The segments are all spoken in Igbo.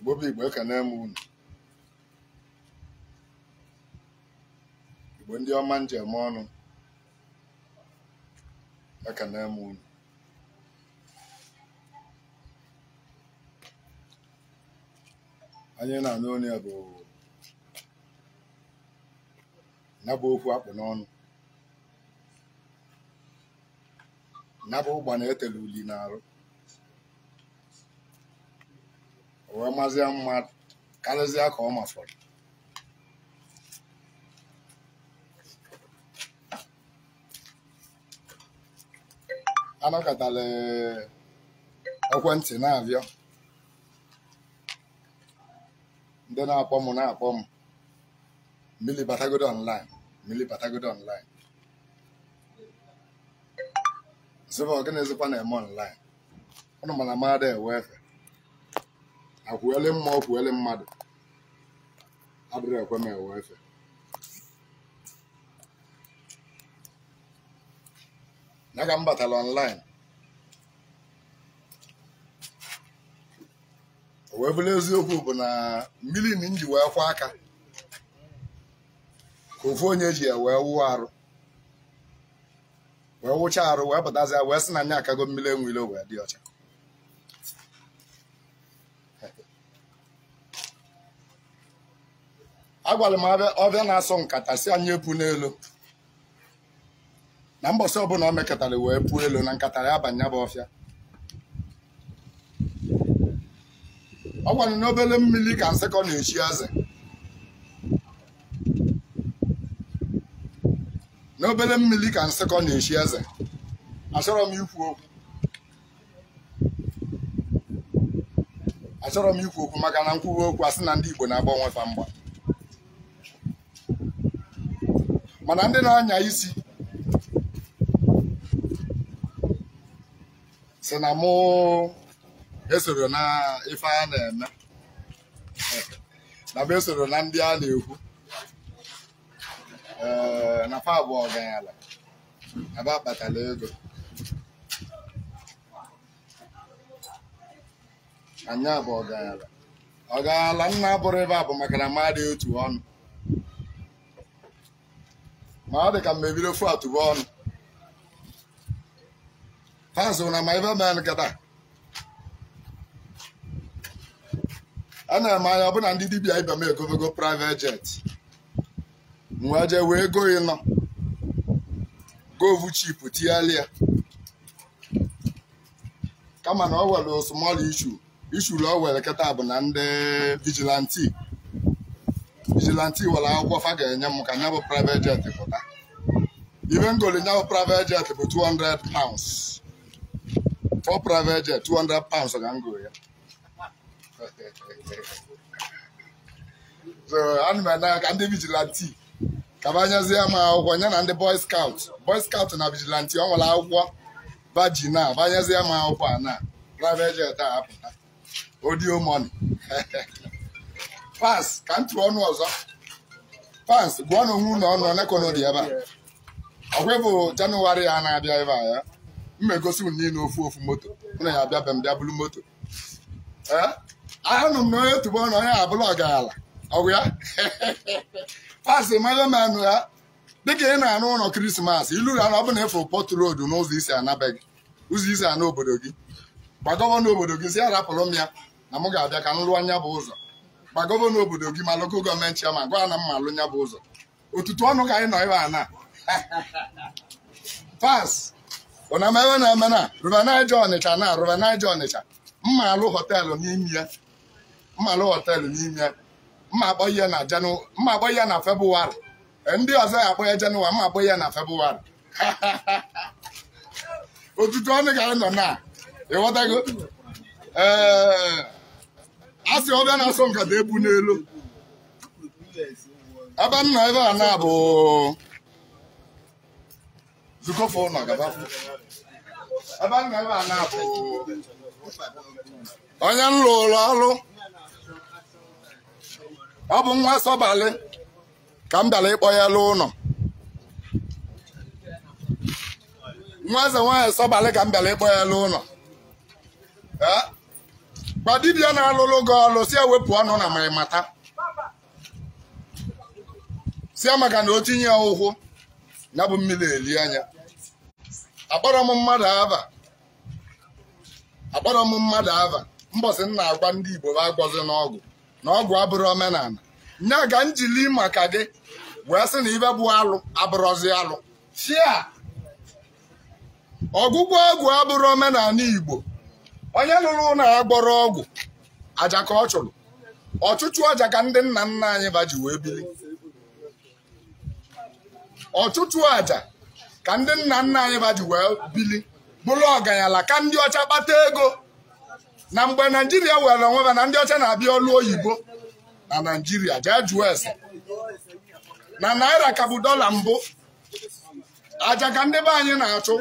Igbo bụ Igbo, ekene m unu. Igbo ndị ọma njem ọnụ, ekene m unu. Anyị na-anụ onye bụ ya bụ okwu akpụ n'ọnụ, ya bụ ụgba na-etele uli n'arụ, o wee mazie mma karịzịa ka ọ mafọrọ. Anọkọtala ekwentị na-abịa, ndị na-akpọ m na-akpọ m, mmiri batagodo online, mmiri batagodo online. Sịba ọgịnịzikwa na-eme online? Ụnụ mana mmadụ ewe efe akwuele mmụọ kwuele mmadụ adịrị ekwe m ewe efe. Ya ka m batara online, o wee bụrụ eziokwu bụ na mmiri m ji wee kwa aka ka ofu onye ji ya wee wụọ arụ, wee wụcha arụ, wee pụtazịa wee sị na anya akago mmiri enwile wee dị ọcha. Agwara m ọbịa na-asọ nkata si anyị epu n'elu, na mbọsị ọbụla o mekọtara wee puo elu na nkata ya abanye bụ ọfịa. Ọ gwara n'obele mmiri ka nsịkọ na-echi eze, n'obele mmiri ka nsịkọ na-echi eze. Achọrọ m ikwu okwu, achọrọ m ikwu okwu maka na nkwuwa okwu asị na ndị Igbo na-agba onwe fa mgba. Mana ndị na-anya isi si na mụ esoro na ife a na-eme, na m esoro na ndị a na-ekwu na fa bụ ọgaranya, na ba kpatara ego. Anya bụ ọgaranya, ọgaranya nna bụrụ ebe a bụ maka na mmadụ otu ọnụ, ma ọ dị ka mmebiri ofu atụba ọnụ. Fans na ma ife mee nkata a na-eme anya ọbụna ndị dibịa ibe m egobego private jet, wee jee wee go ịnọ govu chip tialịa, kama na ọ were small issue issue o were kịta bụ na ndị vigilante were akwụkwọ fa ga-enye m ka nya bụ private jet pụta. Ibe ngoli nya bụ private jet bụ 200 pounds for private jet, 200 pounds ka ngo ya. So ana m ana ka ndị vigilante ka banyezie m akwụkwọ ya na ndị boy scout, boy scout na vigilante ọ nwere akwụkwọ baji na banyezie m akwụkwọ a na private jet a apụta audio money. Fans ka m tụọ ọnụ ọzọ. Fans gụọ na onwe ụlọ ọnụ onekọnụ dị ebe a. Ọkwa bụ Jenụwarị a na-abịa ebe a ya m egosi unu niile ofu ofu moto, ụnụ ya abịa be m bịa bulu moto. Ee, ahụnụ m na onye tụbọ na onye abụla ọgaranya ọgwụ ya. Fans manụ ya dịka ị na-anụ ụlọ Krismas ilu na ọ bụ na ịfụ Port Road n'ụzọ isi anabeghị ụzọ isi ana obodo gị, gba gọvanọ obodo gị si arapụrụ m ya na m ga-abịa ka m lụọ anya bụ ụzọ. Gba gọvanọ obodo gị ma lokal gọọmenti ya ma gwa na m ma alụ nya bụ ụzọ. Otutu ọnụ ka anyị nọ ebe a na fans ụna m ebe na-eme na River Ọnịcha na River Ọnịcha, mma alụ họteelụ n'ime ya, mma alụ họteelụ n'ime ya, mma akpọ ya na Jenụwarị, mma akpọ ya na Febụwarị, ndị ọzọ ya akpọ ya Jenụwarị, mma akpọ ya na Febụwarị. Otutu ọnụ ka anyị nọ na ịghọtago. Ee, a sị ọbịa na-asọ nkata ebu n'elu. Ebe m nọ ebe a na bụ zukọfọ ụlọ gaba. Ebe m nọ ebe a na bụ onye m lụrụ ọrụ, ọ bụ nwa Sọbalị ka m bịara ịkpọ ya lụọ ụlọ. Nwa eze nwaanyị Sọbalị ka m bịara ịkpọ ya lụọ ụlọ. Gwa dibịa na-alụlụ gị ọlụ si ewepụ ọnụ na mata si maka na o tinye ya ụkwụ ya bụ mmiri eli anya. Akpọrọ m mmadụ ava, akpọrọ m mmadụ ava. Mbọsị m na-agwa ndị Igbo bụ agwọzi n'ọgwụ na ọgwụ abụrụ omenala. Nya ga njili maka gị wee sị na ibe bụ alụ abụrọzi alụ. Fia ọgwụgwọ ọgwụ abụrụ omenala Igbo. Onye lụrụ ụlọ agbọrọ ọgwụ aja ka ọ chụrụ. Ọchụchụ aja ka ndị nna nna anyị ba ji wee bili. Ọchụchụ aja ka ndị nna nna anyị ba ji wee bili bụrụ ọganyala ka ndị ọcha kpata ego. Na mgbe Naijiria were onwe na ndị ọcha na-abịa ọlụ oyibo na Naijiria jee jụọ ese na naira ka bụ dọla mbụ. Aja ka ndị be anyị na-achụ.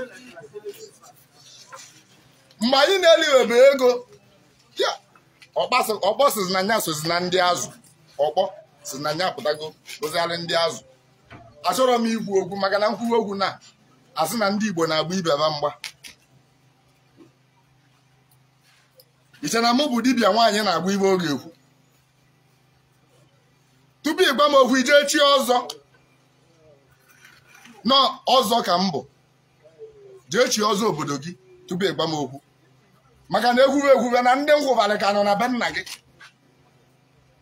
Mgbe anyị na-eliwebe ego, ọkpọ sizi na nya sozi na ndị azụ. Ọkpọ si na nya pụtago bụziarị ndị azụ. Achọrọ m ikwu okwu maka na nkwuwe okwu na asị na ndị Igbo na-agba ibe ba mgba. Iche na mụ bụ dibịa nwaanyị na-agba ibe oge ekwu. Tupu ịgwa m okwu ijee chi ọzọ. Nọ ọzọ ka m bụ. Jee chi ọzọ obodo gị tupu ịgwa m okwu. Maka na ekwube ekwube na ndị nkwụbarị ka nọ na be nna gị.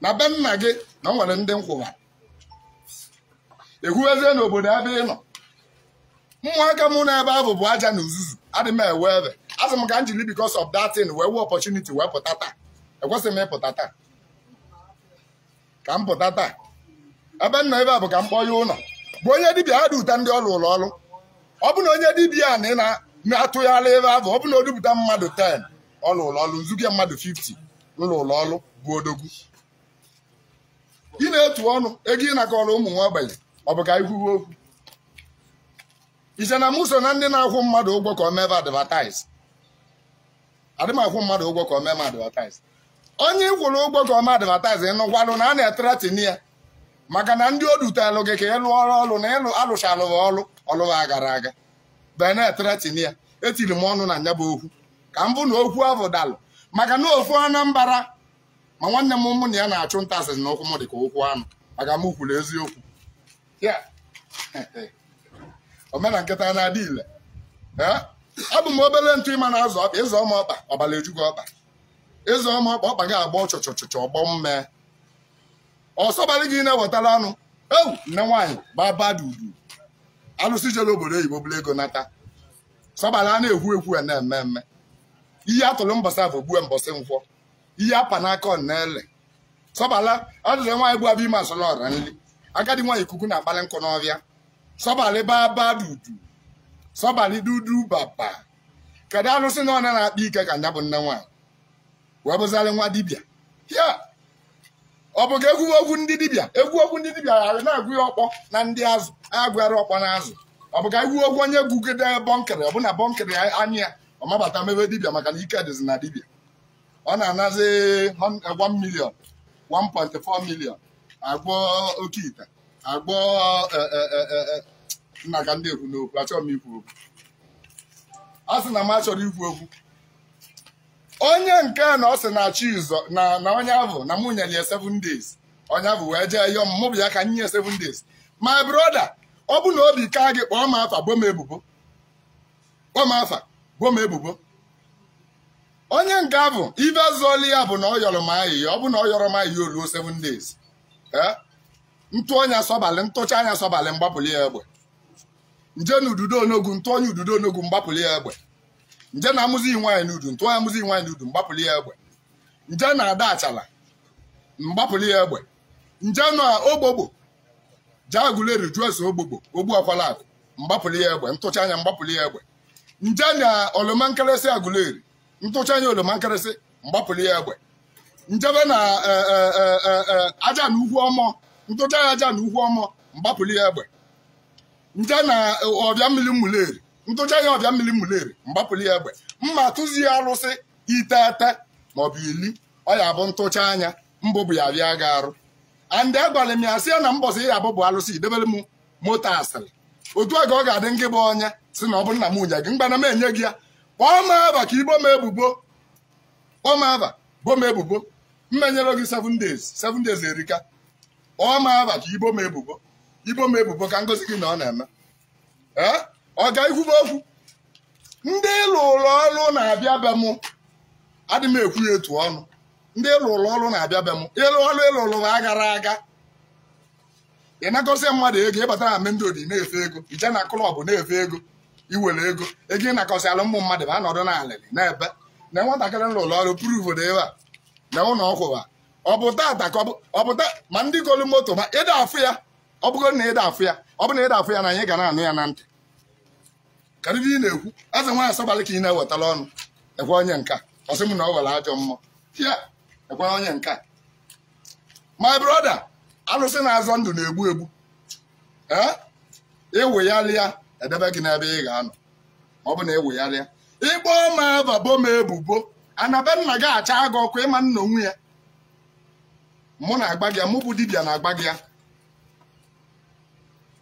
Na be nna gị na o nwere ndị nkwụbarị. Ekwubezie n'obodo ebe ị nọ. Ụmụaka mụ na ebe ahụ bụ aja na uzuzu. Adị m ewe ebe. Asị m ka m jiri because of that thing wee wee opportunity wee pụta taa. Ekwesịghị m ịpụta taa. Ka m pụta taa. Ebe m nọ ebe a bụ ka m kpọọ ya ụlọ. Bụ onye dibịa ha dị ụta ndị ọrụ ụlọ ọrụ. Ọ bụ na onye dibịa a na ị na-atụgharị ebe ahụ, ọ bụ na o dupụta mmadụ 10 ọrụ ụlọ ọrụ, nzuke mmadụ 50 ụlọ ụlọ ọrụ bụ odogwu. Ị na-etu ọnụ ego ị nakọrọ ụmụ nwa ogbenye, ọ bụ ka ikwuwe okwu. Iche na mụ so na ndị na-akwụ mmadụ ụgwọ ka o mee advertise. Adị m akwụ mmadụ ụgwọ ka o mee m advertise. Onye ị kwụrụ ụgwọ ka o mee advertise ịnụkwanụ na a na-etretin ya maka na ndị o dutelụ gị ka ị lụọ ọrụ na ịlụ alụchalụghị ọrụ ọlụwa gara aga. Bee na-etretin ya. Etiri m ọnụ na nya bụ okwu ka m bụ na okwu ahụ dalụ maka na ofu Anambra ma nwanne m mụ na ya na-achụ nta asịsị na ụkwụ m dị ka ụkwụ anụ maka m kwuru eziokwu. Omena nkịta na-adị ile. Abụ m obere ntụ ịma na-azụ ọkpa. Ịzụ ọma ọkpa ọbala ejugo ọkpa. Ịzụ ọma ọkpa ọkpa ga-agba ọchọchọchọchọ ọgbọ mme. Ọsọbalị gị na-ewetara anụ ewu nne nwaanyị baba dudu. Alụsị jere obodo oyibo bụla ego nata. Sọbalị a na-ekwu ekwu a na-eme eme. Ihe atụrụ mbọsị afọ gbue mbọsị nkwọ. Ihe apa n'aka ọ na-ele. Sọbala ọdịdị nwaanyị bụ abịa ime asọrọ ọra nri. Agadi nwaanyị ikuku na-akpali nkụ n'ọbịa. Sọbalị baba dudu. Sọbalị dudu baba. Kedu alụsị na ọ na-akpa ike ka nya bụ nne nwaanyị wee bụzarị nwa dibịa. Ya ọ bụ ka egwu okwu ndị dibịa egwu okwu ndị dibịa na-agụ ya ọkpọ na ndị azụ agụgharị ọkpọ na azụ. Ọ bụ ka egwu okwu onye gwugide bọnkịrị ọ bụ na bọnkịrị anya ya ọ mabata mebe dibịa maka na ike dịzi na dibịa. Ọ na-anazi 1 million 1.4 million agbọ oke ite agbọ nna ka ndị ekwu n'okwu. Achọrọ m ikwu okwu. A sị na m achọrọ ikwu okwu. Onye nke na ọ sị na chi ụzọ na onye ahụ na mụ nyere ya 7 days. Onye ahụ wee jee yọọ m mụ bụ ya ka nye 7 days. My brother, ọ bụ na obi ka gị kpọọ m afa bo m ebubo. Kpọọ m afa bo m ebubo. Onye nke ahụ ibe zụọli ya bụ na ọ yọrọ m ahịhịa. Ọ bụ na ọ yọrọ m ahịhịa oluo 7 days. Ntụ onye asọbalị ntụcha anya asọbalị mgbapụli ya egbe. Nje na ududo onogu ntụ onye ududo onogu mgbapụli ya egbe. Nje na amụzi nwaanyị n'udu ntụ onye amụzi nwaanyị n'udu mgbapụli ya egbe. Nje na ada achala mgbapụli ya egbe. Nje na ogbogbo jee agụleri jụọ ese ogbogbo ogbu akwala akụ mgbapụli ya egbe ntụcha anya mgbapụli ya egbe. Nje na oroma nkịrịsị agụleri ntụcha anya oroma nkịrịsị mgbapụli ya egbe. Njebe na aja na ugwu ọmọ ntụcha ya aja na ugwu ọmọ mgbapụli ya egbe. Nje na ọbịa mmiri mmuleri ntụcha ya ọbịa mmiri mmuleri mgbapụli ya egbe. Mma tụzi ya arụsị iteghete maọbụ ili ọ ya bụ ntụcha anya mbụ bụ ya bịa ga arụ. Andị agwara m ya sị ya na mbọsị ya abụ bụ alụsị idebere m moto asịrị. Otu a ka ọ ga-adị ngị bụ onye si na ọ bụ nna m nwunye gị mgbana m enye gị ya. Kpọọ m aba ka ibo m ebubo. Kpọọ m aba Bo m ebubo. Mmenyere gị 7 days. 7 days erika. Ọ ma aba ka ibo m ebubo. Ibo m ebubo ka ngosi gị na ọ na-eme. Ee? Ọ ga-ekwube okwu. Ndị lụrụ ọrụ na-abịa be mụ. Adị m ekwu ya etu ọnụ. Ndị lụrụ ọrụ na-abịa be mụ. Ịlụ ọrụ ịlụrụ agara aga. Ị na-agọzi mmadụ ego, ịbatara na main road na-efe ego, ije na klọb na-efe ego, iwere ego, ego ị nakọsị alụ ụmụ mmadụ ma anọdụ n'alịlị na-ebe na nwatakịrị lụrụ ọrụ pruvu dị ebe a na ụlọ ọkwụwa. Ọ bụ tata ka ọ bụ ma ndị golu moto ma ịda afụ ya, ọ bụgo na ịda afụ ya, ọ bụ na ịda afụ ya na anyị ga na-anụ ya na ntị. Kedu ihe ị na-ekwu? Eze nwaanyị asọbalị ka ị na-ewetala ọnụ. Ekwe onye nka ọ sị m na ọ were ajọ mmụọ. Ya ekwe onye nka. My brother, alụsị na-azọ ndụ na-egbu egbu. Ee, ịwụgharịa edebe gị n'ebe ị ga-anọ. Ọ bụ na ịwụgharịa ịkpọ ma babo m ebubo, anabe nna gị acha gị ọkụ ịma nna onwe ya. Mụ na-agba gị ya, mụ bụ dibịa na-agba gị ya.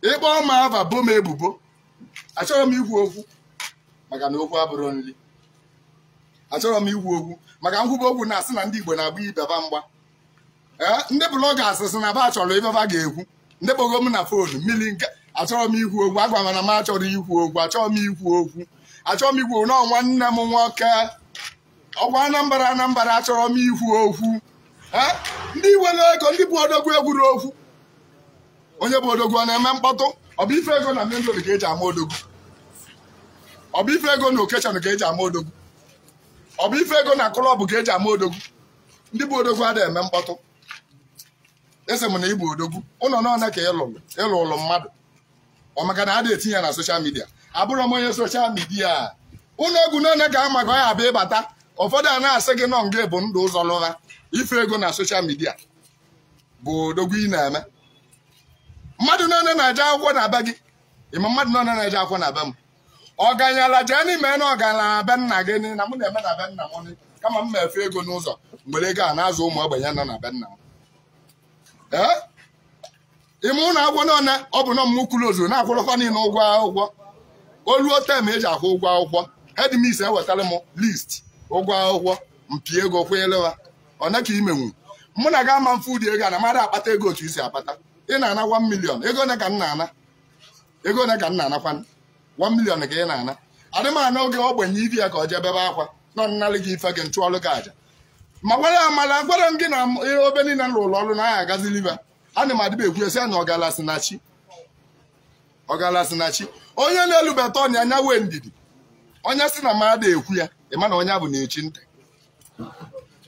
Ịkpọ ma babo m ebubo, achọrọ m ikwu okwu maka na okwu abụrụ nri. Achọrọ m ikwu okwu maka nkwube okwu na-asị na ndị Igbo na-agba ibeba mgba. Ee, ndị blọgas sị na ba chọrọ ibeba ga-ekwu. Ndị kpọgo m na foonu mmiri nke achọrọ m ikwu okwu, agwa m na m achọrọ ikwu okwu, achọrọ m ikwu okwu, achọrọ m ikwu okwu na nwanne m nwoke ọgwa Anambra Anambra achọrọ m ikwu okwu. Ee, ndị were ego, ndị bụ odogwu egwuru okwu. Onye bụ odogwu ọ na-eme mkpọtụ? Ọ bụ ife ego na main road ka eji ama odogwu? Ọ bụ ife ego na okeshọn ka eji ama odogwu? Ọ bụ ife ego na klọb ka eji ama odogwu? Ndị bụ odogwu adịghị eme mkpọtụ. Ese m na ịbụ odogwu ụlọ n'ọna ka ịlụ ụlọ mmadụ. Ọ maka na adịghị etinye ya na soshal midia. Abụrọ m onye soshal midia. Ụlọ egwu n'ọna ka ama ka ọ ya abịa ịbata. Ụfọdụ a na-asị gị nọ nga bụ ndụ ụzọ lụra. Ife ego na soshal midia bụ odogwu ị na-eme. Mmadụ n'ọna na-eje akwụkwọ na be gị. Ịma mmadụ n'ọna na-eje akwụkwọ na be m. Ọganyala jee n'ime na ọganyala na be nna gị na mụ na-eme na be nna m, kama m na-efe ego n'ụzọ mgbe ego a na-azụ ụmụ ogbenye nọ na be nna m. Ee, ime ụlọ akwụkwọ n'ọna ọ bụ na ọmụmụ kwuru na-akwụrụkwa niile ụgwọ akwụkwọ. Oluo tem eji akwụ ụgwọ akwụkwọ, hedmis ewetara m list ụgwọ akwụkwọ, mpi ego kwụelewa ọna ka imenwu. Mụ na ga ama mfe ụdị ego a na mmadụ akpata ego otu isi akpata. Ị na-ana 1 million, ego ole ka m na-ana? Ego ole ka m na-anakwa? 1 million ka ị na-ana. Adị m ana oge ogbenye ibi ya ka ọ jee bebe akwa nọ nnalị gị ife gị nchụọlụ gị aja. Ma gwara amala gwara m gị na obe niile m rụrụ ọrụ na ya agaziliba. Ana m adịba ekwu esi na ọgalasị na chi. Ọgalasị na chi. Onye na-elubata ọnya anya wee ndidi. Onye si na mmadụ ekwu ya, ịma na onye bụ na-echi ntị.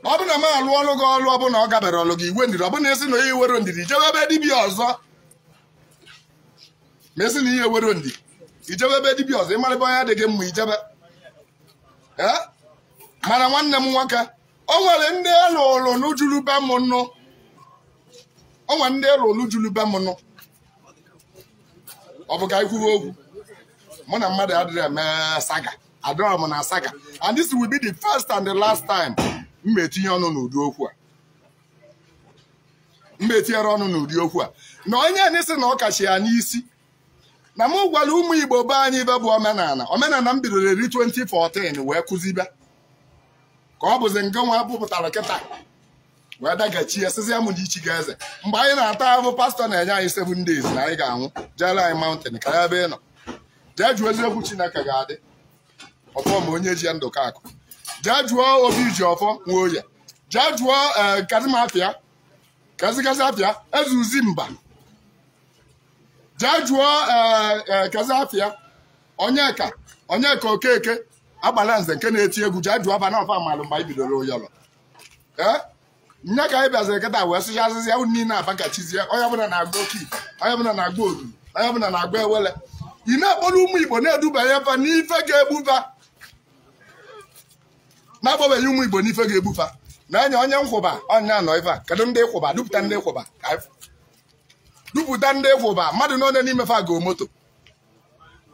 Ọ bụ na m alụ ọrụ gị ọrụ ọbụla ọ gabere ọrụ gị iwe ndidi, ọ bụ na esi na ihe wero ndidi jebe ebe dibịa ọzọ. Ma esi na ihe wero ndidi ijebe ebe dibịa ọzọ, ịmarịba onye adịghị mma ijebe. Ee, mana nwanne m nwoke, o nwere ndị alụlụ n'ujulu be m nụ. O nwere ndị alụlụ julu be m nụ. Ọ bụ ka anyị kwuwe okwu. Mụ na mmadụ adịghị eme saga. Adịrọ m na saga. And this will be the first and the last time m etinye ọnụ n'ụdị okwu a. M etinyere ọnụ n'ụdị okwu a. Na onye anyị sị na ọ kachi ya n'isi. Na mụ gwara ụmụ Igbo be anyị ibe bụ omenala. Omenala m bidoro eri 2014 wee kụzibe. Ka ọ bụzi nke nwa pụpụtara kịta wee dagachie sịzịa m na ichi ga-eze. Mgbe anyị na-ata ahụ, pastọ na-enye anyị 7 days na anyị ga-anwụ. Jeere anyị mountain ka ebe ị nọ. Jee jụọ eziokwu Chineke ga-adị. Ọfọ ma onye ji ya ndụ ka akụ. Jee jụọ Obi ji ọfọ nwa oye. Jee jụọ kazimafia kazikazi afia ezuzi mba. Jee jụọ kazi afia onyeka onyeka okeke agbala nze nke na-eti egwu. Jee jụọ aba na ọfa malụ mgbe anyị bidoro ụyọlọ. Ee, nya ka anyị bịaziri kịta wee sụchazịzịa unu niile abakachizie. Onye ọbụla na-agba oke, onye ọbụla na-agba odu, onye ọbụla na-agba ewele. Ị na-akpọrọ ụmụ Igbo na-edubanye fa n'ife ga-egbufa. Na-akpọbeghị ụmụ Igbo n'ife ga-egbufa. Na-enye onye nkwụba ọnya nọ ife a. Kedu ndị kwụba? Dupụta ndị kwụba. Dupụta ndị kwụba. Mmadụ n'one n'ime fa go moto.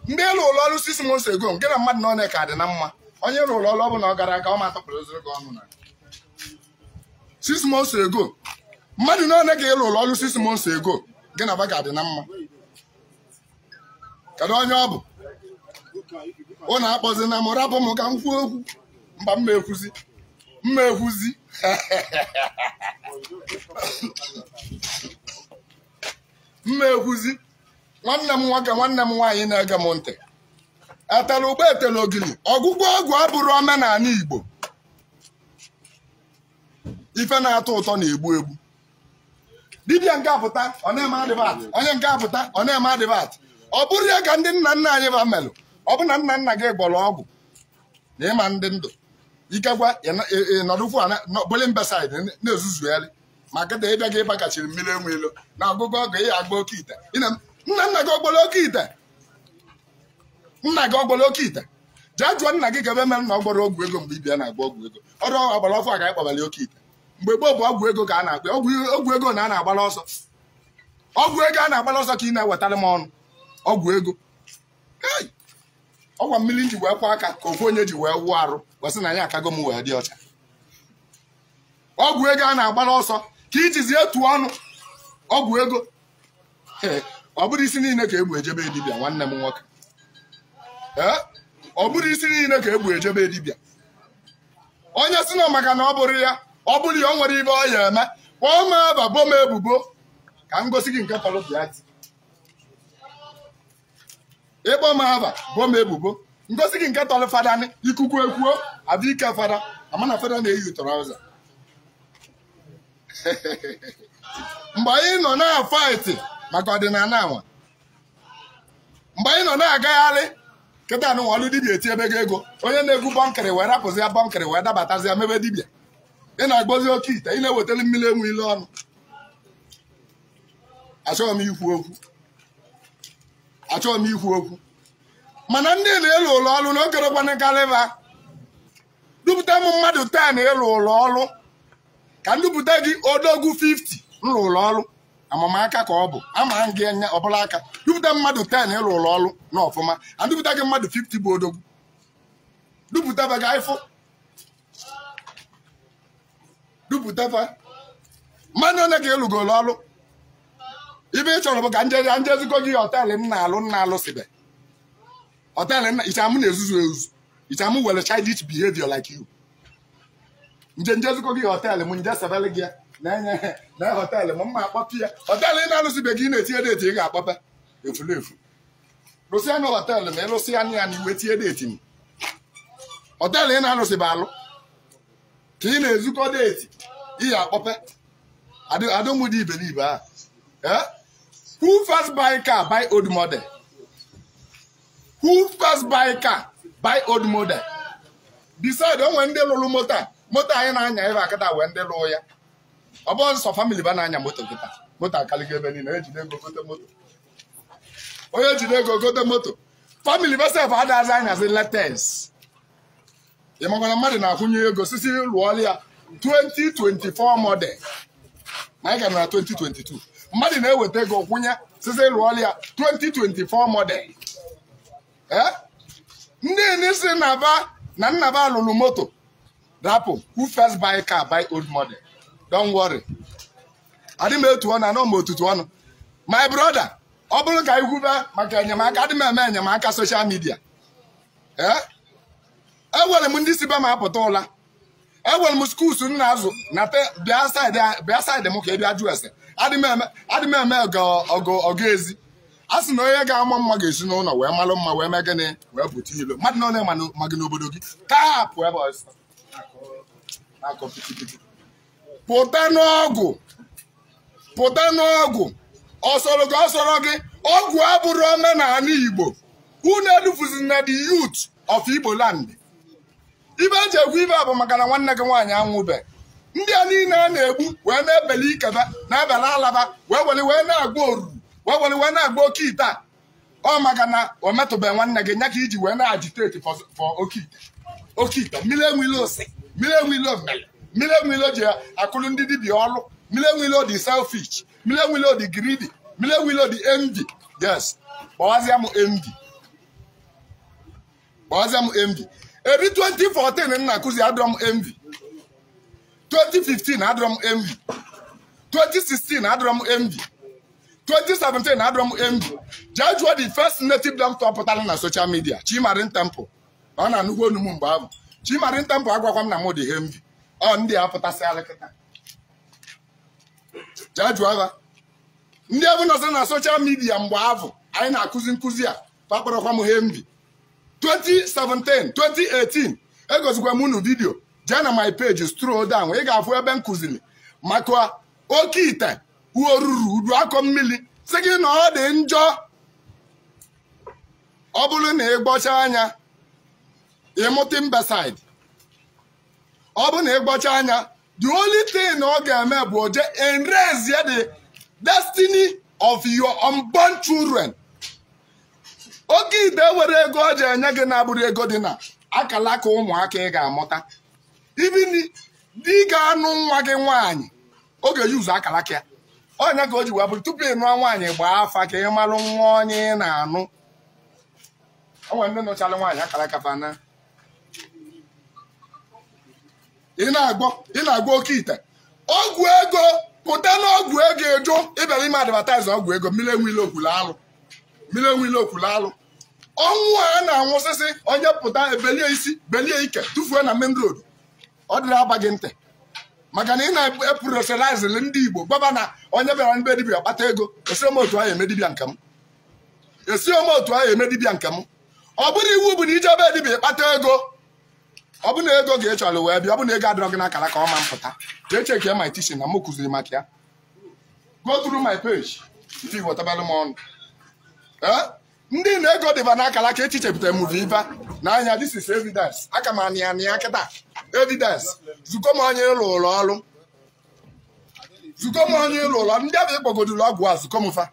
Ndị lụrụ ọrụ 6 months ago, nke na mmadụ n'one ka dị na mma. Onye rụrụ ọrụ ọ bụ na ọ gara aga ọ ma atọpụrụ ozuru gị ọnụ na 6 months ago. Mmadụ n'one ka ị lụrụ ọrụ 6 months ago, gị na ba ka dị na mma. Kedu onye ọ bụ? Ụnụ akpọzi na m, rapụ m ka m kwuo okwu. Mba, mma ekwuzi. Mma ekwuzi. Mma ekwuzi nwanne m nwoke nwanne m nwaanyị na-ege m ntị. Etela ụgbọ etela ogili ọgwụgwọ ọgwụ abụrụ omenala Igbo. Ife na-atọ ụtọ na-egbu egbu. Dibịa nke apụta ọ na-eme adịvat, onye nke apụta ọ na-eme adịvat. Ọ bụrụ ya ka ndị nna nna anyị ba melụ, ọ bụ na nna nna gị gbọrọ ọgwụ na ịma ndị ndụ ikekwe ịnọdụkwu boli mbesaid na-ezuzugharị ma kịta ịbịa gị ịbakachiri mmiri enwe ilo na ọgụgụ ọgụ ị agba oke ite. Nna nna gị ọgbọrọ oke ite, nna gị ọgbọrọ oke ite. Jee jụọ nna gị ka ebe mere na ọ gbọrọ ọgwụ ego mgbe ibia na-agba ọgwụ ego. Ọrụ ọgbara ọfụ a ga ịkpọbali oke ite. Mgbe gboo bụ ọgwụ ego ka a na-akpọ ọgwụ ego na a na-agbala ọsọ. Ọgwụ ego a na-agbala ọsọ ka ị na-ewetara m ọnụ ọgwụ ego. Ọgwa mmiri ji wee kwa aka ka ofu onye ji wee wụọ arụ gwasị na ya akago m wee dị ọcha. Ọgwụ ego a na-agbala ọsọ ka ijizi etu ọnụ ọgwụ ego. Ọ bụrụ isi niile ka egbu ejebe dibịa nwanne m nwoke. Ọ bụrụ isi niile ka egbu ejebe dibịa. Onye si na maka na ọ bụrụ ya ọ bụrụ ya o nwere ibe ọ ya eme kpọọ m aba bo m ebubo ka m gosi gị nke tọrọ bịa ti. Ịkpọ m aba bo m ebubo ngosi gị nke tọrọ fada ikuku ekwuo abịa ike fada ama na fada na-eyi trọza. Mgbe anyị nọ na-afaịtị maka ọdịnala anwa, mgbe anyị nọ na-agagharị kịta anụnwa ọlụ dibịa eti ebe gị ego, onye na-egwu bọnkịrị wee rapụzi ya bọnkịrị wee dabatazi ya mebe dibịa. Ị na-agbozi oke ite, ị na-ewetara mmiri enwe ile ọnụ. Achọghị m ikwu okwu, achọghị m ikwu okwu, mana ndị na-elu ụlọ ọrụ na okerekwana karịba dupụta m mmadụ 10 ịlụ ụlọ ọrụ ka ndupụta gị odogwu 50 nlụ ụlọ ọrụ amamaka ka ọ bụ ama gị anya ọbụla aka. Dupụta mmadụ 10 ịlụ ụlọ ọrụ na ọfụma andupụta gị mmadụ 50 bụ odogwu. Dupụta ba gị ifụ dupụta fa mmadụ ole ka ịlụgoro ọrụ. Ibe ị chọrọ bụ ka njezikọ gị họteelụ m na-alụ nna alụsịbe họteelụ nna ichamụ na-ezuzu ezuzu ichamụ were childish behavior like you. Nje njezikọ gị họteelụ m nje sebele gị ya na-enye na họteelụ m mma akpọpe ya. Họteelụ ị na-alụsịbe gị na-etinye deeti ị ga-akpọpe efulefu. Lụsịa na họteelụ ma ịlụsịa ya na iwe tinye deeti m. Họteelụ ị na-alụsịbe alụ ka ị na-ezukọ deeti ị ga-akpọpe adụmụdị iberibe ahụ. Who first buy car buy old model? Who first buy car buy old model? Beside onwe ndị lụrụ moto a, moto anyị na-anya ebe akịta wee ndị lụọ ya. Ọ bụ nsọ family ba na-anya moto kịta. Moto akaligo ebe niile, ejide ego gote moto. Onye jide ego gote moto. Family ba sef adazi anyazi latest. Ị makwana mmadụ na-akwụnye ego sisi lụọla ya 2024 model. Ma anyị ka nọ na 2022. Mmadụ na-eweta ego kwụnye sisi lụọla ya 2024 model. Ndị n'isi na nnaba lụrụ moto rapụ who first buy car buy old model. Don't worry. Adị m etu ọnụ anọ m otutu ọnụ. My brother, ọ bụrụ ka ikwube maka enyemaka adị m eme enyemaka social media. Ewere m ndị si be m apụta ụla. Ewere m skuls m na-azụ na bịa saịdị m ka ị bịa jụ ese. Adị m eme ọgụ ezi. A sị na onye ga-ama mma ga-esi n'ụlọ wee malụ mma wee mee gịnị wee pụta ilo. Mmadụ na onye ma gị n'obodo gị tapụ ebe ọsọ na-akọ pitipiti. Pụta n'ọgwụ, pụta n'ọgwụ, ọsọrọ gị ọsọrọ gị. Ọgwụ abụrụ omenala Igbo. Unu edufuzi na the youth of Igbo land. Ibe eji ekwu ibe bụ maka na nwanne gị nwaanyị anwụbe. Ndị a niile a na-egbu wee na-ebeli ikebe na-ebele alaba wee were wee na-agba oruru wee were wee na-agba oke ite a. Ọ maka na o metụbe nwanne gị nya ka iji wee na-agitate for oke ite. Oke ite mmiri enwile ose, mmiri enwile omele, mmiri enwile ji akụrụ ndị dibịa ọlụ, mmiri enwile dị selfish, mmiri enwile dị greedy, mmiri enwile dị envy. Yes, kpọwazịa m envy, kpọwazịa m envy. Ebi 2014 nna akụzi adọrọ m envy, 2015 adọrọ m envy, 2016 adọrọ m envy, 2017 adọrọ m envy. Jee jụọ the first native doctor pụtara na social media, Chimarin Temple. Ọ na-anụkwu onu m mgbe ahụ. Chimarin Temple agwakwa m na m dị envy. Ọ ndị a pụtasịala kịta. Jee jụọ ha. Ndị ebu nọsị na social media mgbe ahụ anyị na-akụzi nkụzi a fakpọrọkwa m hembi 2017 2018 egozikwa m unu vidio jee na my page scroll down ị ga-afụ ebe m kụziri maka oke ite oruru udu akọ mmiri sị gị na ọ dị njọ ọ bụrụ na ị gbọcha anya ịmụta mbesaid ọ bụrụ na ị gbọcha anya the only thing ọ ga-eme bụ oje enreze the destiny of your unborn children. Oke ite were ego ọ ji enye gị na-abụrụ ego dị na akala aka ụmụaka ị ga-amụta. Even di ga-anụ nwa gị nwaanyị ọ ga-eyuzu akala aka ya. Onye ka o ji wee bụrụ tupu ị nụọ nwaanyị gbaa afa ka ị malụ nwa onye ị na-anụ. O nwere ndị nụchala nwaanyị akara aka fa na ị na-agba oke ite ọgwụ ego pụta n'ọgwụ ego ejo ịbịara ime advertise ọgwụ ego mmiri enwile okwulu alụ mmiri enwile okwulu alụ ọnwụ a na-anwụsịsị onye pụta ebelie isi belie ike tụfuo na main road ọ dịrị aba gị ntị maka na ị na-eprofessionalize ndị Igbo gbaba na onye bịara mbe dibịa kpata ego esi m otu ahụ eme dibịa nke m esi m otu ahụ eme dibịa nke m ọ bụrụ iwu bụ na ije ebe dibịa kpata ego ọ bụ na ego ga-echọrọ wee bịa ọ bụ na ego adịrọ gị n'akara ka ọ ma mpụta jee chekie my teaching na m kụziri maka ya go through my page ndị wetabara m ọnụ ndị na ego dịba n'akara ka echichepụtara m viva n'anya this is evidence aka m anị anị ya kịta evidence zukọ m onye ịlụ ụlọ ọrụ zukọ m onye ịlụ ụlọ ndị abịa ịkpọgoduru ọgwụ a zukọ m fa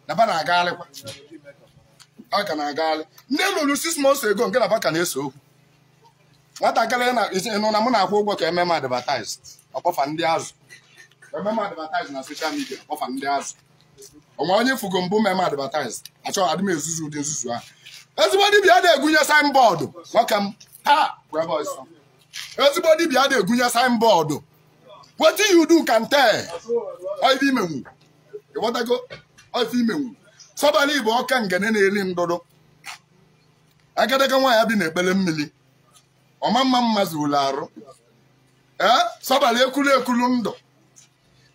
na ba na-agagharịkwa a ka na-agagharị ndị lụrụ 6 months ago nke na ba ka na-ese okwu nwatakịrị nụ na mụ na-akwụ ụgwọ ka eme m advertise ọkpọfa ndị azụ eme m advertise na social media ọkpọfa ndị azụ onwe onye fugo mbụ meme advertise achọghị adị m ezuzu ụdị nzuzu ahụ ezigbo dibịa na-egwunye signboard nwoke m taa ezigbo dibịa na-egwunye signboard wetin you do can tell ife imenwu ịghọtago ife imenwu sọbala igbo ọka ngene na-eri ndụdụ agadaga nwaanyị bi na-ekpele mmiri ọma mma mma zuru arụ ee sọbala ekulu ekulu ndụ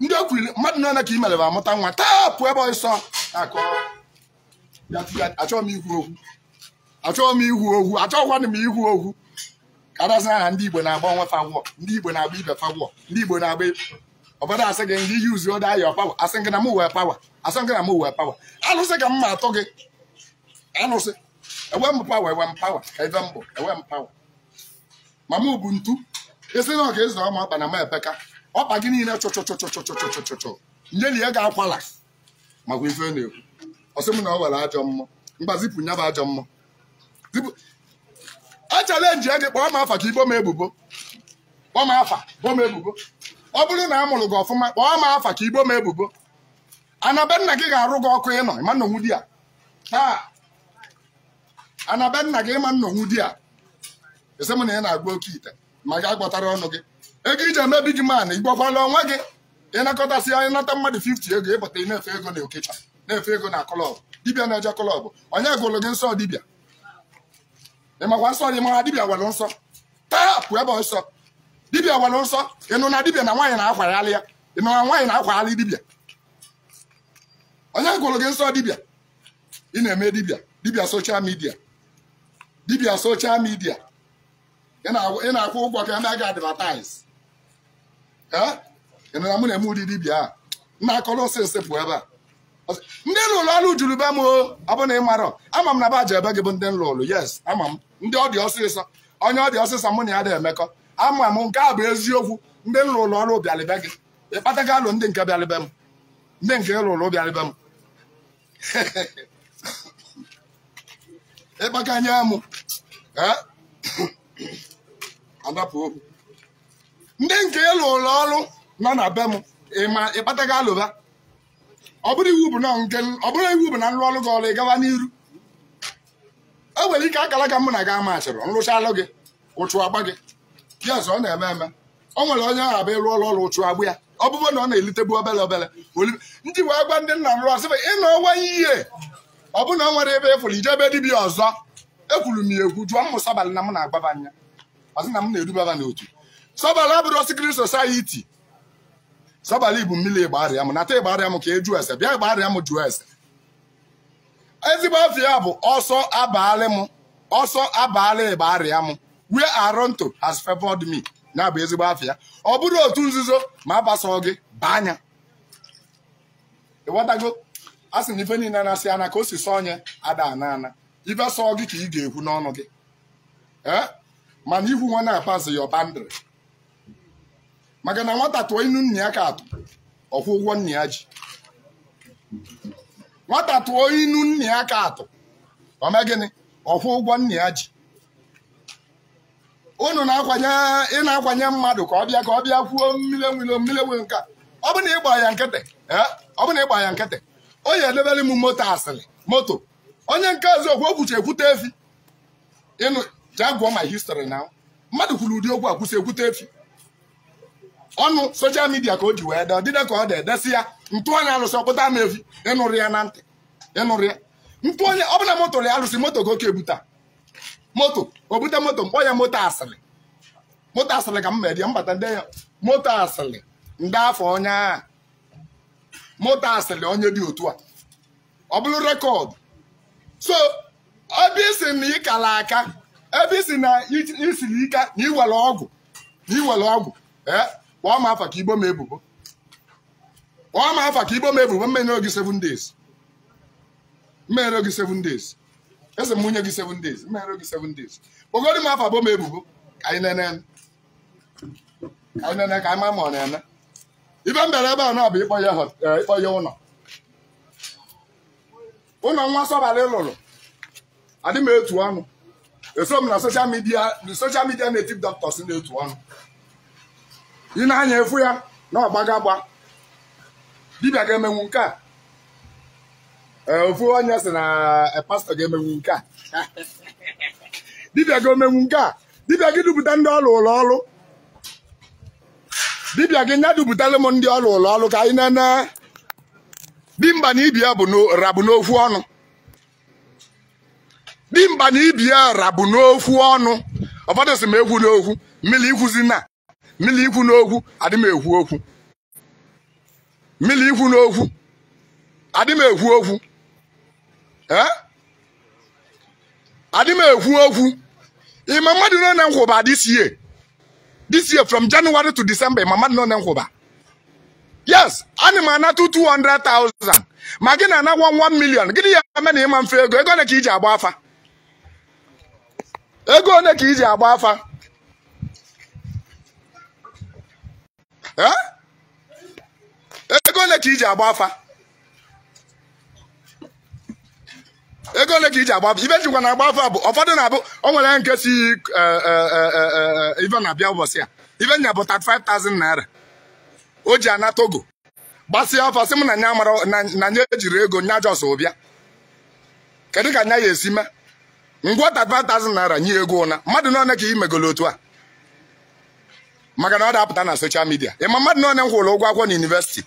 ndị okwuli mmadụ nọ na ka i mere bụ amụta nwa taa pụọ ebe ọsọ akọ achọghị m ikwu okwu achọghị m ikwu okwu achọghịkwanụ m ikwu okwu ka adasị aha ndị Igbo na-agba onwe fagwọ ndị Igbo na-agba ibe fagwọ ndị Igbo na-agba ọbọdọ asị gị ndị yuzi odo ayọ pawa asị gị na m wee pawa asị gị na m wee pawa alụsị ka m ma atụ gị alụsị enwe m pawa enwe m pawa ka ebe m bụ enwe m pawa ma m bụ ntu isi na ọka ịzụ ọma ọkpa na m epeka ọkpa gị niile chọchọchọchọchọchọchọ nyeli ya ga-akwala makwa ife na-ekwu ọsị m na ọ were ajọ mmụọ mgba zipụ nya bụ ajọ mmụọ zipụ a chalenji ya gị kpọọ m afa ka ibo m ebubo kpọọ m afa bo m ebubo ọ bụrụ na a mụrụ gị ọfụma kpọọ m afa ka ibo m ebubo anabe nna gị ga-arụ gị ọkụ ịnọ ịma nnọnwụ di a taa anabe nna gị ịma nnọnwụ di a esi m na ị na-agba oke ite ma gị agbọtara ọnụ gị ego iji eme big man ịgbakwala onwe gị ịnakọtasị ya ịnata mmadụ 50 ego ịpụta ị na-efe ego na okecha na-efe ego na klọb dibịa na-eje klọb onye gụrụ gị nsọ dibịa ịmakwa nsọ dị mara dibịa nwere nsọ taa pụ ebe nsọ dibịa nwere nsọ ịnụ na dibịa na nwaanyị na-akwagharị ya ịnụ na nwaanyị na-akwagharị dibịa onye gụrụ gị nsọ dibịa ị na-eme dibịa dibịa soshal midia dibịa soshal midia ị na-akwụ ụgwọ ka eme gị advertise ị nụra mụ na-eme ụdị dibịa a nna akọrọ osisi pụ ebe a ndị lụrụ ọrụ juru be m o ọ bụ na ị marọ ama m na ba ji ebe gị bụ ndị nlụrụ yes ama m ndị ọ dị ọsịsọ onye ọ dị ọsịsọ mụ na ya dị emekọ ama m nke a bụ eziokwu ndị nlụrụ ọrụ bịalịbe gị ịkpatago alụ ndị nke bịalịbe m ndị nke lụrụ bịalịbe m ịkpakanye m adapụ okwu ndị nke ịlụ ụlọ ọrụ nọ na be m ịma ịkpatago alụba ọ bụrụ iwu bụ na nke ọ bụrụ iwu bụ na nlụ ọrụ gị ọrụ ị gawa n'iru e nwere ike akara ka mụ na gị amachịrị nrụchalụ gị ụchụ agba gị yes ọ na-eme eme o nwere onye ahụ abịa ịrụ ọrụ ọrụ ụchụ agbụ ya ọ bụrụ na ọ na-elitebu obere obere ndị wee gwa ndị nna nrụ ọsị ịnọ ọnwa ihe ọ bụ na o nwere ebe ịfụrụ ije ebe dibịa ọzọ ekwuru m ya ekwu jụọ m sọbalị na m na-agbaba anya ọsị na m na-edubaba n'otu Sọbalị abụrụ secret society. Sọbalị bụ mmiri ịgbarịa m nata ịgbarịa m ka e jụọ ese bịa ịgbarịa m jụọ ese. Ezigbo afọ ya bụ ọsọ abalị m ọsọ abalị ịgbarịa m where Aronto has favored me. Na bụ ezigbo afọ ya. Ọ bụrụ otu nzuzo ma agbasọ gị baa anya. Ịghọtago? A sị na ife niile na-asị ana ka o si sọ onye ada ana ana. Ife sọ gị ka ị ga-ekwu n'ọnụ gị. Mana ihu nwa na-apasị your boundary. Maka na nwata tụọ inu nna ya ka atụ ọkwụ ụgwọ nna ya ji. Nwata tụọ inu nna ya ka atụ ome gịnị ọkwụ ụgwọ nna ya ji. Unu na-akwanye ị na-akwanye mmadụ ka ọ bịa kwuo mmiri nwilo mmiri nwe nka. Ọ bụ na ịgba ya nkịtị ọ bụ na ịgba ya nkịtị o ya edebere m moto asịrị moto onye nke ọzọ okwu okwuchi ekwute efi. Ịnụ jee gụọ my history now. Mmadụ kwuru ụdị okwu akwụsị ekwute efi. Ọnụ soshal midia ka o ji wee dee ọdịde ka ọ dị edesi ya ntụ onye alụsị ọkpụta m efi ịnụrụ ya na ntị ịnụrụ ya ntụ onye ọ bụla moto ya alụsị moto ka oke ebuta moto o bute moto mkpọ ya moto asịrị moto asịrị ka m mere ya mbata ndị ya moto asịrị ndị afọ onye a moto asịrị onye dị otu a ọ bụrụ rekọd. So ebe isi na ịkala aka ebe isi na isiri ike na iwere ọgwụ na iwere ọgwụ kpọọ m afa ka igbo m ebubo kpọọ m afa ka igbo m ebubo mmere gị 7 days mmere gị 7 days ese m nwunye gị 7 days mmere gị 7 days kpọgoro m afa bo m ebubo ka anyị nene ka anyị nene ka anyị ma ma ọ na-eme. Ibe m bịara ebe a na bụ ịkpọ ya ụlọ ụlọ nwa Sọbalị lụrụ adị m etu ọnụ eso m na social media native doctors na-etu ọnụ. Ị na-anya efu ya na ọgbagagba dibịa ga-emenwu nke a ofu onye sị na pastọ ga-emenwu nke a dibịa ga-emenwu nke a dibịa gị dupụta ndị ọrụ ụlọ ọrụ dibịa gị nya dupụtara m ndị ọrụ ụlọ ọrụ ka anyị nene. Dimba na ibi ya bụ rabụ n'okwu ọnụ dimba na ibi ya rabụ n'okwu ọnụ. Ụfọdụ sị m ekwu n'okwu mmiri ikwuzi na mmiri ikwu n'okwu adị m ekwu okwu mmiri ikwu n'okwu adị m ekwu okwu adị m ekwu okwu. Ịma mmadụ nọ na nkwụba this year from January to December ịma mmadụ nọ na nkwụba. Yes, ana m anata 200,000 ma gị na-ana 1 million. Gịnị ya eme na ịma mfe ego ego ole ka iji agba afa ego ole ka iji agba afa ego ole ka iji agba afa ego ole ka iji agba afa. Ibe jikwa na agba afa bụ ụfọdụ na-abụ o nwere nke si ibe na-abịa ụbọchị a ibe nya bụ 35,000 naira o ji ana Togo gbasịa afa sị m na nya mara na nya ejiri ego nya jos ụbịa kedu ka nya ya esi mee ngwa 35,000 naira nye ego ụna mmadụ n'one ka ị megolo otu a maka na ọ da-apụta na social media. Ịma mmadụ n'one m kwụrụ ụgwọ akwụkwọ na university.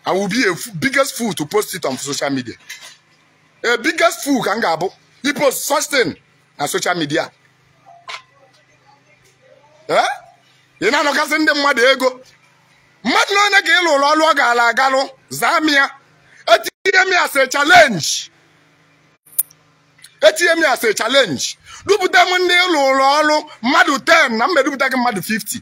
I will be a biggest fool to post it on social media. A biggest fool ka m ga-abụ i post such thing na social media. Ị na-anọkasị ndị mmadụ ego mmadụ n'one ka ịlụ ụlọ ọlụ ọ ga-ala agalụ zaa m ya etinye m ya as a challenge etinye m ya as a challenge dupụta m ndị ịlụ ụlọ ọrụ mmadụ 10 na mma edupụta gị mmadụ 50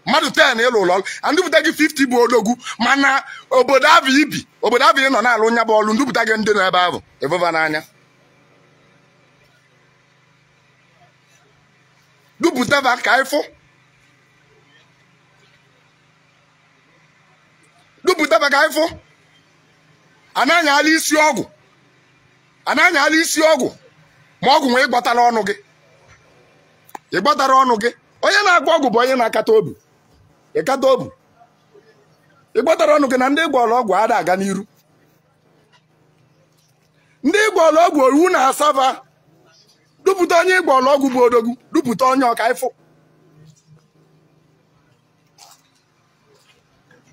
mmadụ 10 ịlụ ụlọ ọrụ and dupụta gị 50 bụ odogwu mana obodo avụ ibi obodo avụ ị nọ na-alụ nya bụ ọlụ ndupụta gị ndị nọ ebe ahụ ebova n'anya dupụta va ka ịfụ dupụta va ka ịfụ anaghị ala isi ọgwụ anaghị ala isi ọgwụ ma ọgwụ nwee ịgbọtara ọnụ gị ịgbọtara ọnụ gị onye na-agwọ ọgwụ bụ onye na-akata obi ịkata obi ịgbọtara ọnụ gị na ndị gwọrọ ọgwụ ada aga n'iru ndị gwọrọ ọgwụ owu na-asava dupụta onye ịgwọrọ ọgwụ bụ odogwu dupụta onye ọka ịfụ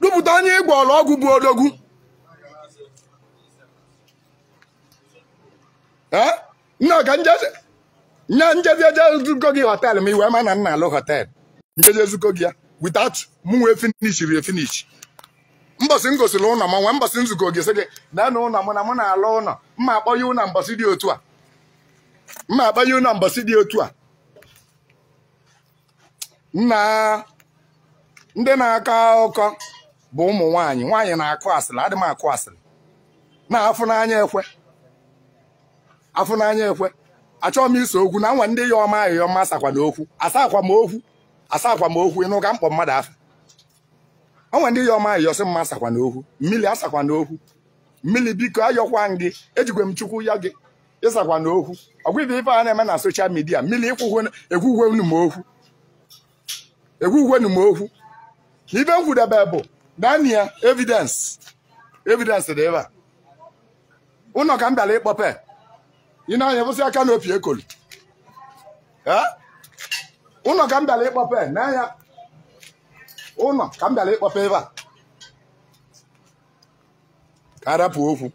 dupụta onye ịgwọrọ ọgwụ bụ odogwu. Nna ka njese Nye njezi eje zugo gị họteelụ ma iwe ma na nna alụ họteelụ. Njeje zugo gị ya without mụ wee finishiri efinish. Mbọsị m gosiri ụlọ m nwe mbọsị nzukọ gị sị gị na na ụlọ m na mụ na-alụ ụlọ mma akpọ ya ụlọ mbọsị dị otu a. Mma akpọ ya ụlọ mbọsị dị otu a. Nna ndị na-akọ akụkọ bụ ụmụ nwaanyị. Nwaanyị na-akụ asịrị, adị m akụ asịrị. Na-afụ n'anya ekwe. Afụ n'anya ekwe. Achọghị m iso okwu na nwa ndị ya ọma ahịhịa ọma asakwa n'okwu. Asakwa m okwu. Asakwa m okwu ịnụ ka mkpọ mmadụ afọ. Onwe ndị ya ọma ahịhịa ọsị mma asakwa n'okwu. Mmiri asakwa n'okwu. Mmiri biko ayọkwa gị. Ejikwe m chukwu ya gị. Ịsakwa n'okwu. Ọgwa ife ife a na-eme na soshal midia. Mmiri ekwughwe m okwu. Ekwughwe m okwu. Ife m kwudebe bụ Daniel evidence. Evidence dị ebe a. Ụnọ ka m bịara ịkpọpe. Ị na-anya bụsị aka n'opi ekolu. Ụnọ ka m bịara ịkpọpe n'anya. Ụnọ ka m bịara ịkpọpe ebe a. Ka arapụ okwu.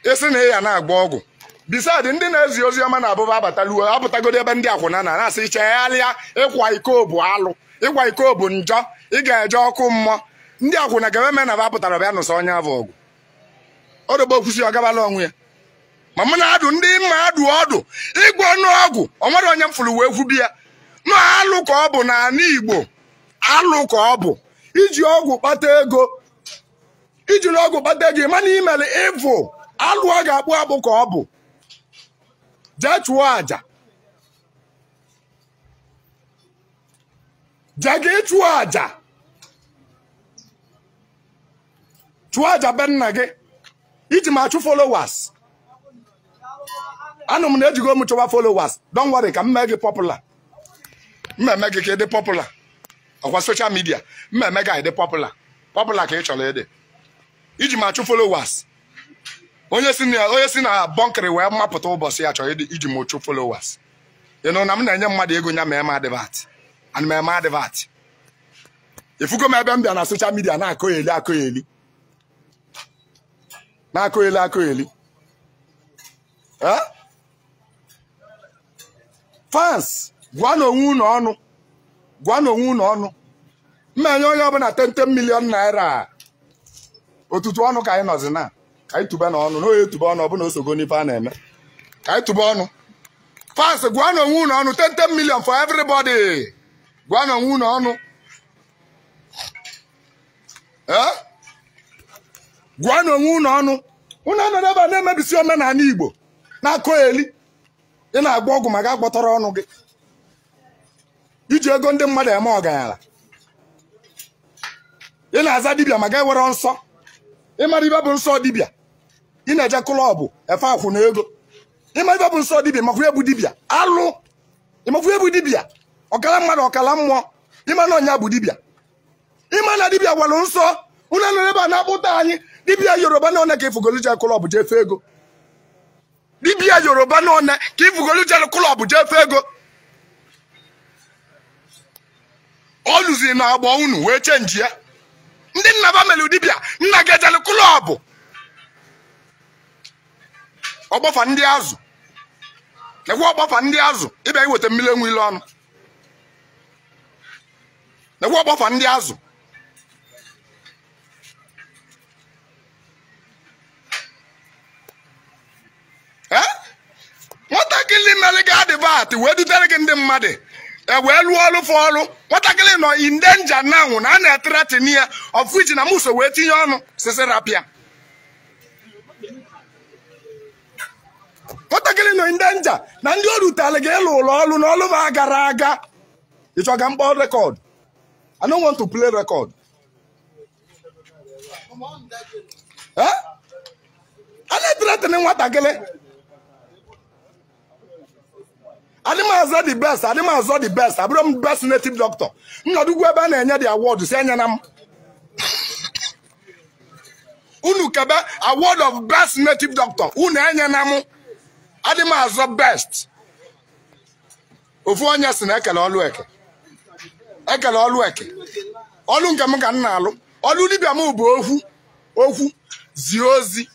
Isi na ya na-agba ọgwụ. Besides, ndị na-ezi ozi ọma na-abụba abataluo apụtagodo ebe ndị akwụna na na-asị ichegharịa ịkwa iko bụ alụ ịkwa iko bụ njọ ị ga-eje ọkụ mmụọ. Ndị akwụna ga-eme na ba pụtara bịa nụsọ onye avọ ọgụ. Ọdụgbo kwụsị ọ gabala onwe ya. Ma mụ na-adụ ndị mma adụ ọdụ ịgwọ ọnụ ọgwụ o nwere onye m fụrụ wee kwubi ya. Nọ alụ ka ọ bụ n'ala Igbo. Alụ ka ọ bụ iji ọgwụ kpata ego. Iji ọgwụ kpata ego mana imere ịvụ alụ ọ ga-akpụ akpụ ka ọ bụ. Jee chụọ aja. Jee gị chụọ aja. Chụọ aja be nna gị. Iji ma achụ followers. Anụ m na-ejigo m chụwa followers. Don't worry ka m mee gị popular. M eme gị ka ị dị popular. Ọkwa social media. M eme gị dị popular. Popular ka ị chọrọ ịdị. Iji ma achụ followers. Onye si na bọnkịrị wee mapụta ụbọchị ya chọrọ iji m chụ followers. Ị nụ na m na-enye mmadụ ego nya ma eme advert. Ana m eme advert. Ifugo m ebe m bịa na social media na-akọ eli akọ eli. Na-akọ eli akọ eli. Fans, gwa n'onwe unu ọnụ. Gwa n'onwe unu ọnụ. Mmenye onye ọbụla 10 million naira. Otutu ọnụ ka anyị nọzi na. Ka anyị tụba n'ọnụ. Na onye tụba ọnụ ọbụna osogo n'ife a na-eme. Ka anyị tụba ọnụ. Fans, gwa n'onwe unu ọnụ. 10 million for everybody. Gwa n'onwe unu ọnụ. Gwa n'onwe unu ọnụ. Unu anọrọ ebe a na-emebisi omenala Igbo. Na-akọ eli. Ị na-agba ọgwụ ma ga gbọtọrọ ọnụ gị. Iji ego ndị mmadụ eme ọgaranya. Ị na-aza dibịa ma ga ewere nsọ. Ịmara ibe bụ nsọ dibịa. Ị na-eje klọbụ efe akwụ na ego. Ịmara ibe bụ nsọ dibịa makwa ebu dibịa. Alụ. Ịmakwa ebu dibịa. Ọkala mmadụ ọkala mmụọ. Ịma na ọnya bụ dibịa. Ịma na dibịa gwara nsọ. Unu anọrọ ebe a na-akpụta anyị. Dibịa Yoruba na one ka ifugolu je klọbụ jee fe ego. Dibịa Yoruba na one ka ifugolu je klọbụ jee fe ego. Ọ lụziri na agba unu wee chenji ya. Ndị nna ba mere dibịa nna gị ejele klọbụ. Ọgbọfa ndị azụ. Nekwa ọgbọfa ndị azụ ịbịa iweta mmiri enwe ile ọnụ. Nekwa ọgbọfa ndị azụ. Nwatakịrị mere gị adịvat wee dutere gị ndị mmadụ e wee lụọ ọlụ fọ ọlụ. Nwatakịrị nọ in danger now na a na-etretin ya of which na muso wee tinye ọnụ sisi rapịa. Nwatakịrị nọ in danger na ndị o rutere gị ịlụ ụlọ ọlụ na ọlụ ma gara aga. Ị chọga mkpọ record? I don't want to play record. A na-etretin nwatakịrị. Adị m azọ the best, adị m azọ the best, abụrụ m best native doctor. Nnọdụgwu ebe a na-enye the award si anya na m. Unu kebe award of best native doctor, unu enye na m. Adị m azọ best. Ofu onye si na ekele ọlụ eke. Ekele ọlụ eke. Ọlụ nke m ka m na-alụ. Ọlụ dibịa m bụ okwu. Okwu. Zie ozi.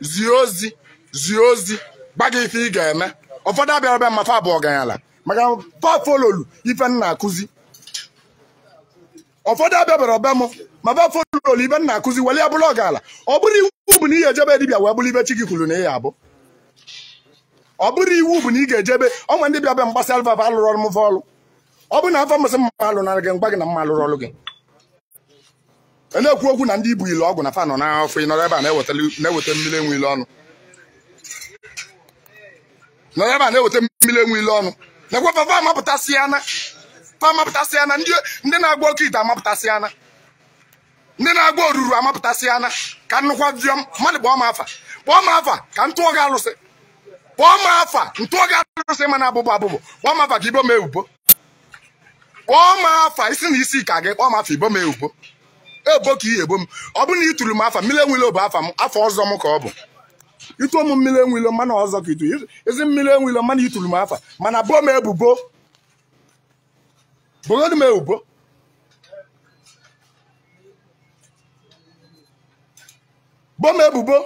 Zie ozi. Zie ozi. Gba gị ife ị ga-eme. Ụfọdụ abịara be m ma fa bụ ọganyala maka fa fololu ife m na-akụzi. Ụfọdụ abịabara be m ma fa fololu ife m na-akụzi weli ya bụrụ ọgala. Ọ bụrụ iwu bụ na ị ga-ejebe dibịa wee bụrụ ibe chi gị kwuru na ị ya abụ. Ọ bụrụ iwu bụ na ị ga-ejebe ọnwa ndị bịa be m gbasara alfa alụrụ ọrụ m ọlụ. Ọ bụ na afọ mmasị mma alụ nara gị mgba gị na mma alụrụ ọrụ gị. Na-ekwu okwu na ndị ibu ile ọgwụ na fa nọ n'afọ ị nọrọ ebe a na-eweta mmiri enwe ile ọnụ. Nọrọ ebe a na-eweta mmiri enwe ile ọnụ. Nekwa fa amapụtasịana. Fa amapụtasịana ndị na-agba oke ite amapụtasịana. Ndị na-agba oruru amapụtasịana ka nnukwu diọm mmadụ kpọọ m afa. Kpọọ m afa ka m tụọ gị alụsị. Kpọọ m afa ntụọ gị alụsị mana abụbụ abụbụ. Kpọọ m afa ka ibo m ebubo. Kpọọ m afa isi na isi ka gị kpọọ m afa ibo m ebubo. Ebo ka ihe ebo m. Ọ bụ na ị tụrụ m afa mmiri enwile bụ afa m afa ọzọ m ka ọ bụ. Ịtụọ m mmiri enwile mana ọzọ ka ịtụ ezi mmiri enwile mana ịtụrụ m afa mana bo m ebubo. Bogodu m ebubo. Bo m ebubo.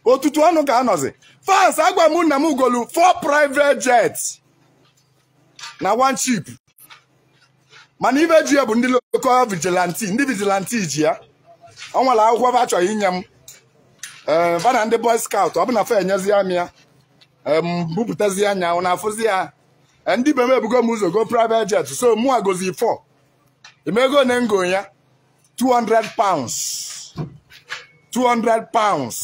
Otutu ọnụ ka anọzi. Fans agwa m nna m ugolu 4 private jets na 1 chip. Mana ibe ji ya bụ ndị local vigilante, ndị vigilante ji ya. Ọ nwere akwụkwọ fa chọrọ inye m. Fa na ndị boy scout ọ bụ na fa enyezi ya m ya. Bupụtazi anya ọ na-afụzi ya. Ndị be m ebugo m ụzọ go private jet so mụ agozi 4. Imego na ngo ya 200 pounds. 200 pounds.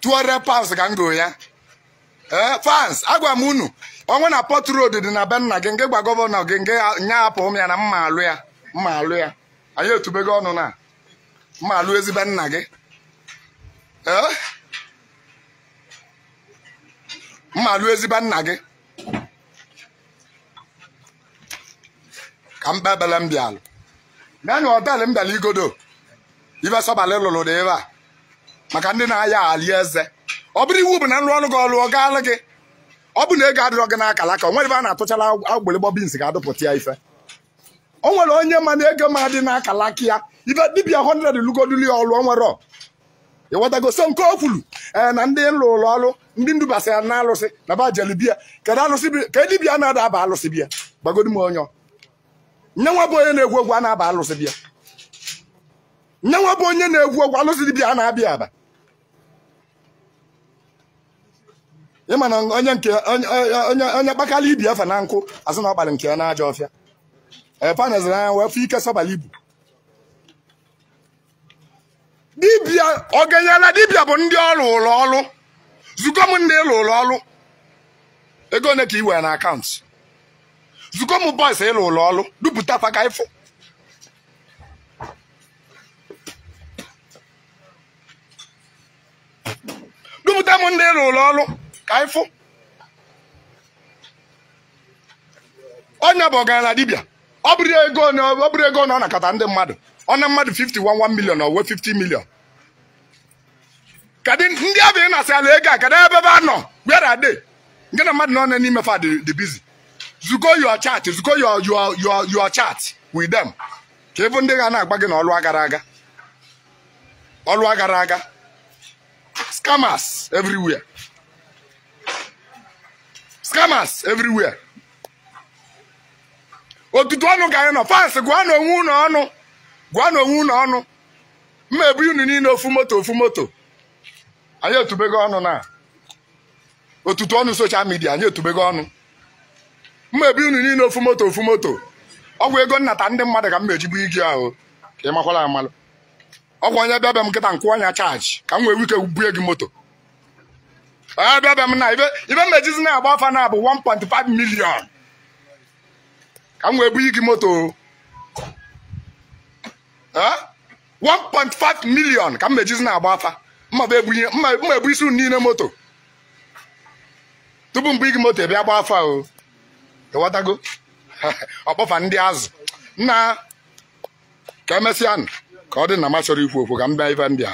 200 pounds ka ngo ya. Fans agwa m unu onwe na Port Road dị na be nna gị nke gwa gọvanọ gị nke nya apụ m ya na mma alụ ya mma alụ ya. Anyị etubego ọnụ na mma alụ ezigbo nna gị. Mma alụ ezigbo nna gị. Ka m kpebele m bịalụ. Naanị họteelụ m bịara igodo. Ife sọbalị lụrụ dị ebe a maka ndị na-aya ali eze. Ọ bụrụ iwu bụ na nrụ ọrụ gị ọlụ ọ gaala gị. Ọ bụ na ego adịrọ gị n'akala aka o nwere ebe a na-atụchala agbịrịgbọ bins ga-adụpụta ya ife. O nwere onye ma na ego ma dị n'akala aka ya ife dibịa 100 lugoduli ya ọlụ o nwere. Ịghọtago so nke o kwuru na ndị nlụ ụlọ ọrụ ndị ndubasị ya na alụsị na ba jelibia kedu alụsị ka dibịa na-ada aba alụsị bịa gbagodu m onye. Nne nwa bụ onye na-egwu egwu a na-aba alụsị bịa. Nne nwa bụ onye na-egwu egwu alụsị dibịa a na-abịa aba. Ịma na onye nke onye kpakala ibi afa na nkụ asị na ọ kpara nke ya na ajọ ọfịa. Faneziri anya wee fụ ike sọbala ibu. Dibịa ọganyala dibịa bụ ndị ọrụ ụlọ ọrụ. Zukọ m ndị ịlụ ụlọ ọrụ. Ego ole ka i were na akaụntụ? Zukọ m boys ịlụ ụlọ ọrụ dupụta fa ka ịfụ. Dupụta m ndị ịlụ ụlọ ọrụ ka ịfụ. Onye bụ ọgaranya dibịa. Ọ bụrụ ego na ọ nakọta ndị mmadụ. Ọ na mmadụ 51 million or 50 million. Kedu ndị abịa na-asị ala ego a kedu ebe ebe a nọ? Where are they? Nke na mmadụ nọ n'ime fa dị busy. Zuko your chat, zuko your chat with them. Ka ịbụ ndị ga na-agba gị na ọlụ agara aga. Ọlụ agara aga. Scammers everywhere. Scammers everywhere. Otutu ọnụ ka anyị nọ. Fans gwa na onwe unu ọnụ. Gwa na onwe unu ọnụ. Mma ebu unu niile ofu moto ofu moto. Anyị etubego ọnụ na otutu ọnụ social media anyị etubego ọnụ. Mma ebu unu niile ofu moto ofu moto. Ọgwụ ego nnata ndị mmadụ ka m mejigbu igi ahụ ka ị makwala amalụ. Ọgwụ onye bịa bịa m nkịta nkwụ anya chaji ka m wee wike bue gị moto. Onye bịa bịa m na ibe mmejizi na-agba afa na bụ 1.5 million ka m wee buye gị moto. 1.5 million ka m mejizi na-agba afa. Mma ebu isi unu niile moto tupu m buye gị moto bịa gba afa o. Ịghọtago? Ọkpọfa ndị azụ nna ka emesịa ka ọ dị na m achọrọ ikwu okwu ka m bịa ife ndị a.